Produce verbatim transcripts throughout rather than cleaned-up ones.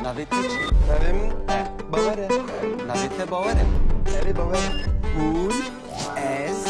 Navê te çi? Navê min Bawer e. Navê te Bawer e? Erê, Bawer e. Hûn, ez,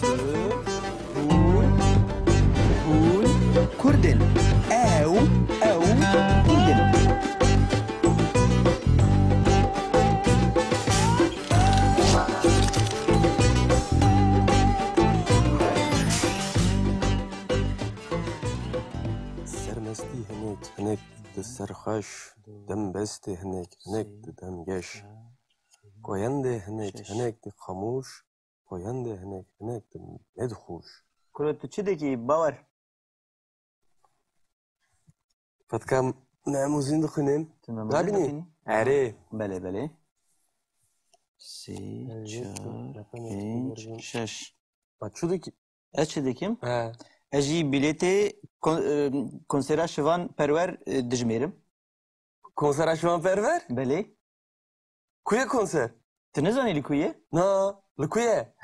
tu, hûn, hûn Kurd in. Ew, ew Kurd in. Sermestî hinek, hinek di serxweş, dembestê hinek, hinek di demgeş. Koyendê hinek, hinek di xamûş, koyendê hinek, hinek di nedixûş. Kuro, tu çi dikî, Bawer? Fetka memûzîn dixwînim. Tu memûzîn Rabînî? dixwînî? Erê. Belê, belê. Sê, Erê, çar, tu, pênc, şeş. Ha, çi dikî? Ez çi dikim? He. Ez jî bilêtê kon-, e, konsera Şivan Perwer, e, dijmêrim. Konsera Şivan Perwer? Belê. Ku ye konser? Tu nizanî li ku ye? Na, li ku ye?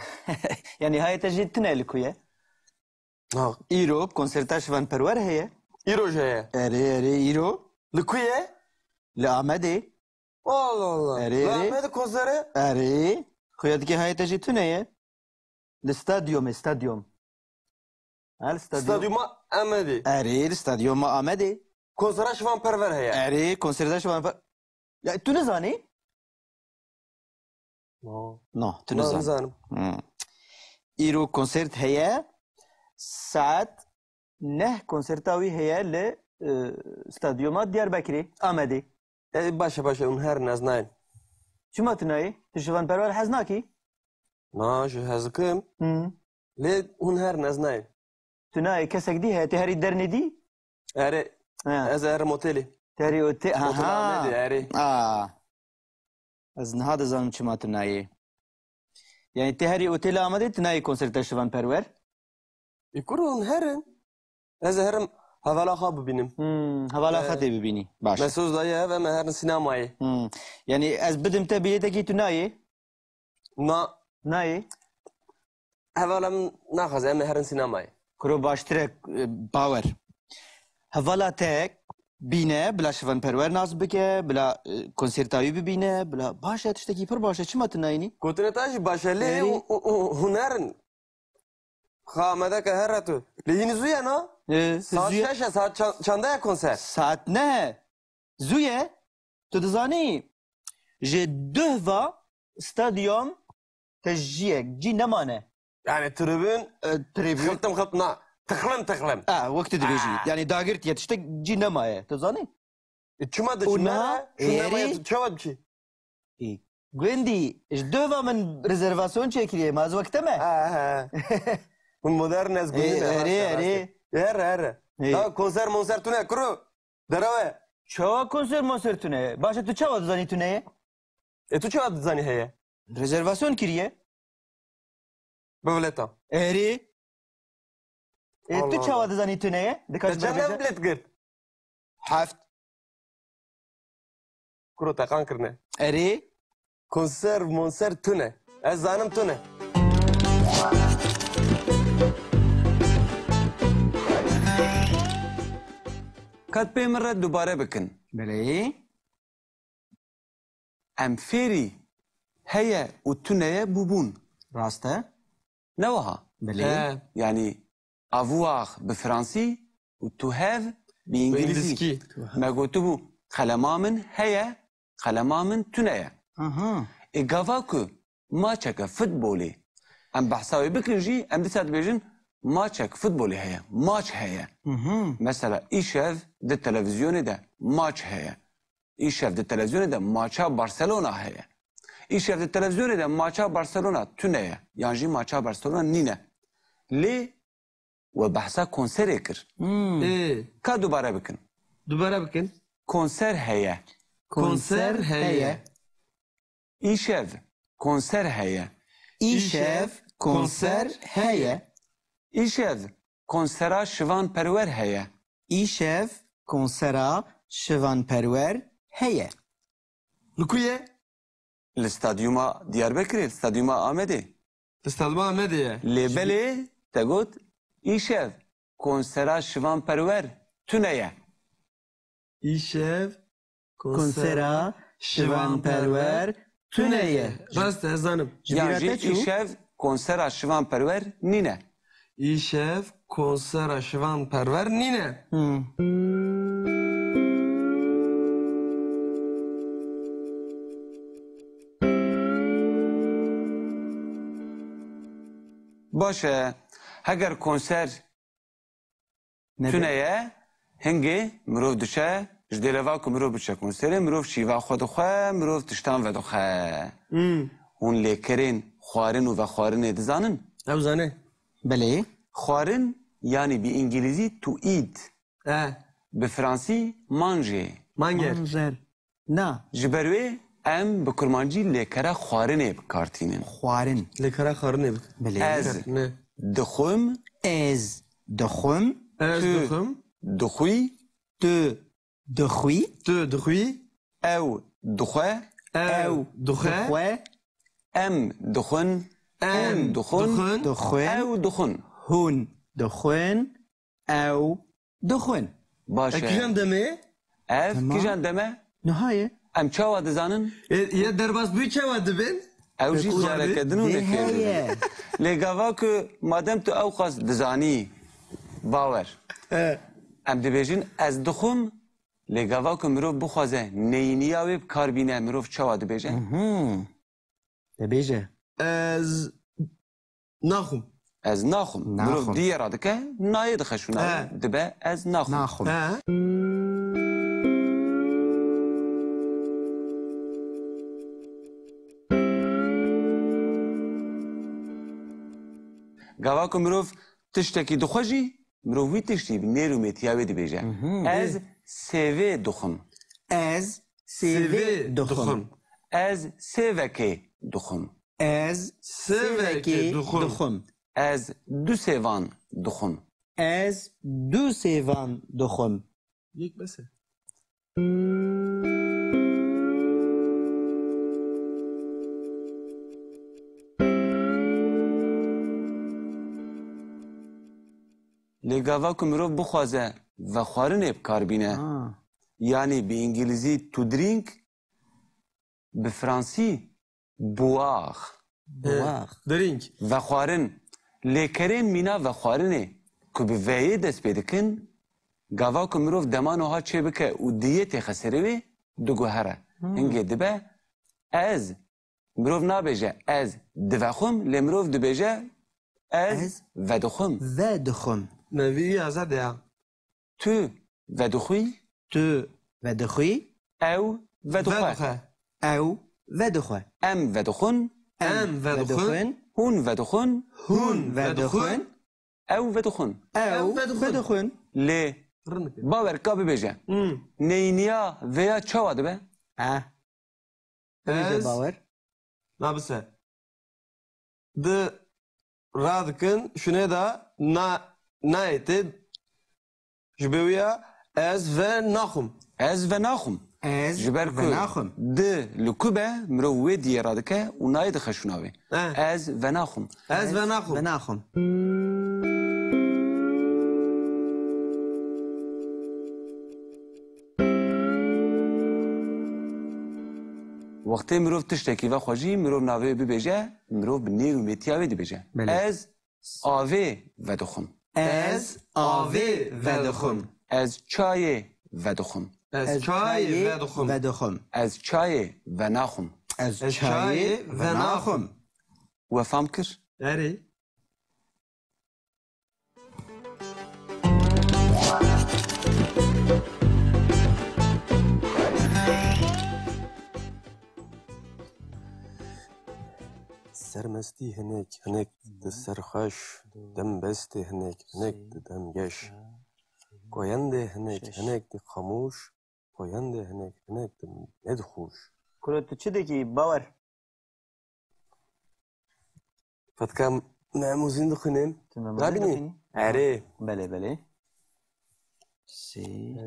Yanî hayê te jî tune li ku ye? Na. Îro konserta Şivan Perwer heye. Îro jî heye? Erê, erê, îro. Li ku ye? Li Amedê. Allah Allah. Erê, Li erê. Amedê konsere? Erê. Xuya dikê hayê te jî tune ye. Li stadyumê, stadyum. Ha, li stadyum. Stadyuma Amedê. Erê, li stadyuma Amedê. Konsera Şivan Perwer heye. Erê, konsera Şivan Per-, Ya, tu nizanî? No. No, tu Na, nizanî. nizanim. Hmm. Îro konsert heye. Saet neh konserta wî heye li, e, stadyuma Diyarbekirê, Amedê. E, baş e, baş e, hûn herin, ez nayêm. Çima tu nayê? Tu Şivan Perwer hez nakî? Na, ji hez dikim. Hı. Lê hûn herin, ez nayêm. Tu nayê, kesek dî heye, tu herî dernê dî? Erê, Ha. ez ê herim otelê. Tu herî ote-, ha, Otel ha. Amedê, erê. Aa. Ez niha dizanim çima tu nayê. Yanî tu herî otelê Amedê, tu nayê konserta Şivan Perwer? Ê kuro, hûn herin. Ez ê herim hevala xwe bibînim. Hmm, hevala Ee, xwe tê bibînî. Baş. Mesaj daye ev, em ê herin sînemayê. Hmm. Yanî ez bidim te bilêtekî, tu nayê? Na. Nayê? Hevala min naxwaze, em ê herin sînemayê. Kuro, baştir e, e, Bawer. Hevala te bîne, bila Şivan Perwer nas bike, bila, e, konserta wî bibîne, bila baş e, tiştekî pir baş e. Çima tu nayînî? Gotinê te jî baş e, lê Erê. û, û, û, hûn herin. Xwe amade ke here tu. Lê hînî zû ye na? E, Saet zû ye. şeş e, saet çan-, çanda ye konser? Saet neh e. Zû ye. Tu dizanî, ji duh ve stadyum te jiyek cî nemane. Yani tribün E, tribün. Xiltim xiltim na. Tıxlim tıxlim. E, wek tu dibêjî. Aa. Yani dagirtiye, tiştek cî nemaye. Tu zanî? E, çima de Û çima na, ne? Çima erê. nemaye, tu çawa diçî? E, gundî, ji duh ve min rezervasyon çêkiriye, ma ez wek te me? Ha, ha. Hûn modern ez E, gundî me, erê, rast e, rast e. erê. Erê, erê. E. Da konser monser tune kuro. Derewe. Çawa konser monser tune? Baş e, tu çawa dizanî tune ye? E, tu çawa dizanî heye? Rezervasyon kiriye. Bi bileta. Erê. E, tu Allah çawa Allah. dizanî tune ye? Dikaj Te çend bibêje? ev bilet girt? Heft. Kuro teqan kirine. Erê. Konser, monser tune. Ez zanim tune. Kat pê min re dubare bikin. Belê. Em fêrî heye û tuneye bûbûn. Rast e. Ne wiha? Belê. He. Yanî, avoir bi fransî û to have bi Bi îngilîzî. îngilîzkî. Me gotibû, qelema min heye, qelema min tune ye. Aha. Ê gava ku maçeke futbolê em behsa wê bikin jî, em dîsa dibêjin, maçek futbolê heye, maç heye. Mhm. Mesela, îşev di televîzyonê de maç heye. Îşev di televîzyonê de maça Barcelona heye. Îşev di televîzyonê de maça Barcelona tune ye. Yan jî maça Barcelona nîne. Lê we behsa konserê kir. Hmm. Ê. Ka dubare bikin. Dubare bikin. Konser heye. Konser Konser heye. heye. Îşev konser heye. Îşev konser heye. Îşev konsera Şivan Perwer heye. Îşev konsera Şivan Perwer heye. Li ku ye? Li stadyuma Diyarbekirê, li stadyuma Amedê. Li stadyuma Amedê ye. Lê Ji belê te got, îşev konsera Şivan Perwer tune ye. Îşev Konsera Şivan Perwer tune ye. Rast e, ez zanim. Ji bîra te çû? Îşev konsera Şivan Perwer nîne. Îşev konsera Şivan Perwer nîne. Hmm. Baş e. Heger konser tune ye, hingê mirov diçe, ji dêleva ku mirov biçe konserê, mirov şîva xwe dixwe, mirov tiştan vedixwe. Hmm. Hûn lêkerên xwarin û vexwarinê dizanin? Ew zane. Belê. Xwarin, yanî bi îngilîzî to eat. E. Bi fransî manger. Manger. Manger. Na. Ji ber wê em bi kurmancî lêkera xwarinê bi kar tînin. Xwarin. Lêkera xwarinê bi. Belê. Ez dixwim. Ez dixwim. Ez dixwim. Tu dixwî. Tu dixwî. Tu dixwî. Ew dixwe. Ew dixwe. Em dixwin. Em dixwin. Dixwin. Ew dixwin. Hûn dixwin. Ew dixwin. Baş e. E, kîjan demê? Ev kîjan dem e? Niha ye. Em çawa dizanin? E, ye derbas bûyî çawa dibin? Ew jî careke din û nefêr dibin. Lê gava ku madem tu ew qas dizanî, Bawer. He. Em dibêjin ez dixwim, lê gava ku mirov bixwaze neyîniya wê bi kar bîne, mirov çawa dibêje? Mhm. De bêje. Ez naxwim. Ez naxwim. Mirov diyê radike, nayê dixe şûnayê, dibe ez naxwim. Naxwim. He. Gava ku mirov tiştekî dixwe jî, mirov wî tiştî bi nêr û mêtiya wê dibêje. Mhm. Ez sêvê dixwim. Ez sêvê dixwim. Ez sêvekê dixwim. Ez sêvekê dixwim. Ez du sêvan dixwim. Ez du sêvan dixwim. Yek bes e. Lê gava ku mirov bixwaze vexwarinê bi kar bîne, ha, yanî bi îngilîzî to drink, bi fransî boire. Boire. Drink. Vexwarin. Lêkerên mîna vexwarinê ku bi veyê dest pê dikin, gava ku mirov dema niha çêbike û diyê têxe serê wê, diguhere. Hmm. Hingê dibe ez. Mirov nabêje ez divexwim, lê mirov dibêje ez vedixwim. Ez vedixwim. Nevî azad ya. Tu vedixwî. Tu vedixwî. Ew vedixwe. Vedixwe. Ew vedixwe. Em vedixwin. Em vedixwin. Hûn vedixwin. Hûn vedixwin. Ew vedixwin. Ew vedixwin. Lê Bawer ka bibêje. Hmm. Neyniya vêya çawa dibe? Eh. Bibêje Bawer. Na bise. Di radikin şûnê de na, nayê tê. Ji bê wî ya ez ve naxwim. Ez ve naxwim. Ez ve naxwim. Ji ber ku di li ku be, mirov wê diyê radike û nayê dixe şûna wê. Eh. Ez ve naxwim. Ez ve naxwim. Ve naxwim. Wextê mirov tiştekî vexwe jî, mirov navê wê bibêje, mirov bi nêr û mêtiya wê dibêje. Belê. Ez avê vedixwim. Ez avê vedixwim. Ez çayê vedixwim. Ez çayê vedixwim. Ez çayê venaxwim. Ez çayê venaxwim. We fam kir? Erê. Sermestî hinek, hinek di serxweş, dembestê hinek, hinek di demgeş. Goyendê hinek, hinek di xamûş, goyendê hinek, hinek di nedixûş. Kuro, tu çi dikî, Bawer? Fatka, me hemû zîn dixwînin. Tu me hemû zîn dixwînî? Erê. Belê, belê. Sê,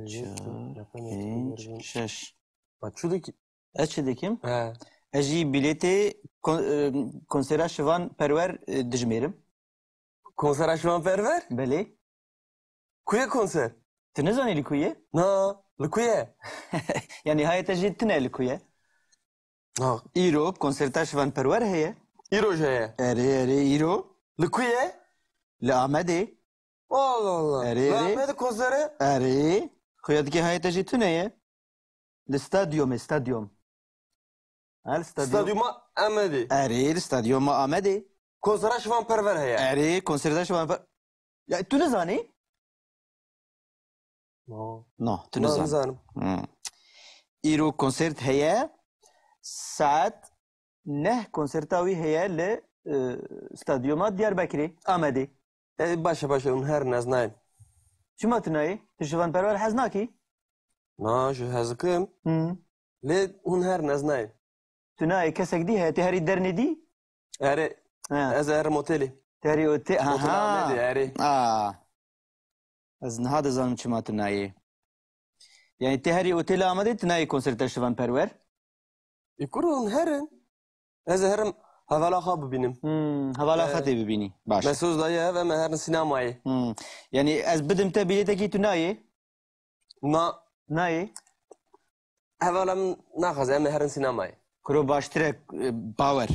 çar, pênc, şeş. Ma çi dikî? Ez çi dikim? He. Ez jî bilêtê kon-, e, konsera Şivan Perwer, e, dijmêrim. Konsera Şivan Perwer? Belê. Ku ye konser? Tu nizanî li ku ye? Na. Li ku ye? Yanî hayê te jî tune li ku ye? Ha. Îro konserta Şivan Perwer heye. Îro jî heye? Erê, erê, îro. Li ku ye? Li Amedê. Allah Allah. Erê, Li erê. Amedê konsere? Erê. Xuya dikê hayê te jî tune ye. Li stadyumê, stadyum. Ha, li stadyum. Stadyuma Amedê. Erê, li stadyuma Amedê. Konsera Şivan Perwer heye. Erê, konserta Şivan Per-, ya, tu nizanî? No. No, tu No, nizan. Nizanim. Hmm. Îro konsert heye. Saet neh konserta wî heye li, e, stadyuma Diyarbekirê, Amedê. E, baş e, baş e, hûn herin, ez nayêm. Çima tu nayê? Tu Şivan Perwer hez nakî? Na, ji hez dikim. Hmm. Lê hûn herin, ez nayêm. Tu nayê, kesek dî heye, tê herî dernê dî? Erê, Ha. ez ê herim otelê. Tê herî ote-, ha, Otel ha. Amedê, erê. Aa. Ez niha dizanim çima tu nayê. Yanî tê herî otelê Amedê, tu nayê konserta Şivan Perwer? Ê kuro, hûn herin. Ez ê herim hevala xwe bibînim. Hmm, hevala xwe Ee, tê bibînî. Baş. Mesaj daye ev, em ê herin sînemayê. Hmm. Yanî ez bidim te bilêtekî, tu nayê? Na. Nayê? Hevala min naxwaze, em ê herin sînemayê. Kuro baştir e, bawer.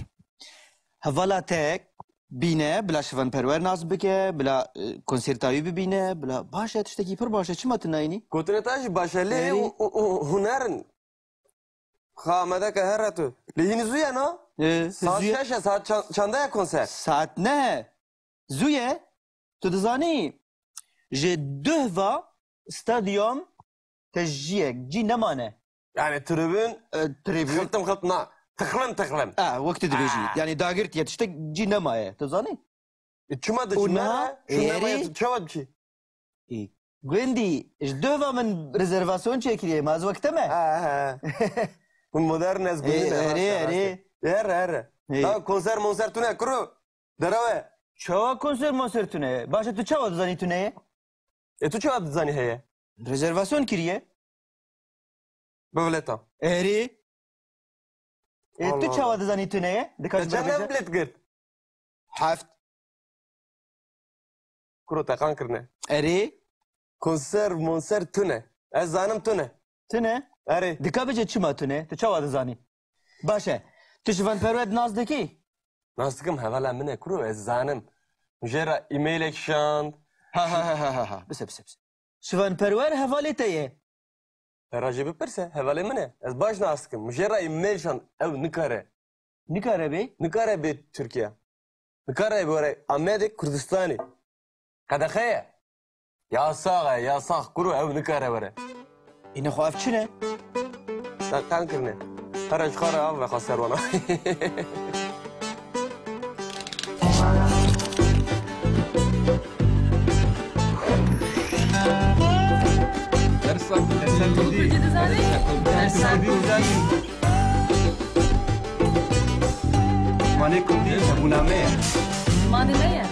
Hevala te bîne, bila Şivan Perwer nas bike, bila, e, konserta wî bibîne, bila baş e, tiştekî pir baş e. Çima tu nayînî? Gotinê te jî baş e, lê Erê. hu-, hu-, hu-, hûn herin. Xwe amade ke here tu. Lê hînî zû ye, na? E, Saet zû ye. şeş e, saet çan-, çanda ye konser? Saet ne. Zû ye, tu dizanî, ji duh va stadyum te jiyek cî nemane. Yani tribün E, tribün. Xiltim xiltim na. Tıxlim tıxlim. A, wek tu dibêjî. Aa. Yani dagirtiye tiştek cî nemaye, tu zanî? E, çima Û diçî niha nere? Şûn nemaye êrî tu çawa diçî? Ê, gundî, ji duh va min rezervasyon çêkiriye, ma ez wek te me? Ha, ha. Hûn modern ez Ê, gundî ne, erê, rast e, rast e. erê. Erê, erê. Ê. Da konser monser tune kuro. Derawe. Çawa konser monser tune ye? Baş e, tu çawa dizanî tune ye? E, tu çawa dizanî heye? Rezervasyon kiriye. Bivleta. Erê. E, tu Allah çawa Allah. dizanî tune ye? Dikar Te çend bêje? Bilet girt? Heft. Kuro teqan kirine. Erê. Konser monser tune. Ez zanim tune. Tune? Erê. Dika bêje çima tune? Tu çawa dizanî? Baş e. Tu Şivan Perwer nas dikî? Nas dikim, hevala min e, kuro, ez zanim. Jê re e-mailek şand. Ha, ha, ha, ha, ha, ha. Bise, bise, bise. Şivan Perwer hevalê te ye? Te re jê bipirse, hevalê min e. Ez baş nas dikim. Min jê re e-mail şand, ew nikare. Nikare bê? Nikare bê Tirkiye. Nikare bê were Amedê Kurdistanê. Qedexe ye. Yasax e, yasax. Kuro ew nikare were. Îne xwe ev çi ne? Teqan kirine. Here ji xwe re av vexa ser wana. Dersa, dersa Kurdî. Kurdî dizanî? Dersa Kurdî dizanî. Zimanê Kurdî hebûna me ye. Zimanê me ye.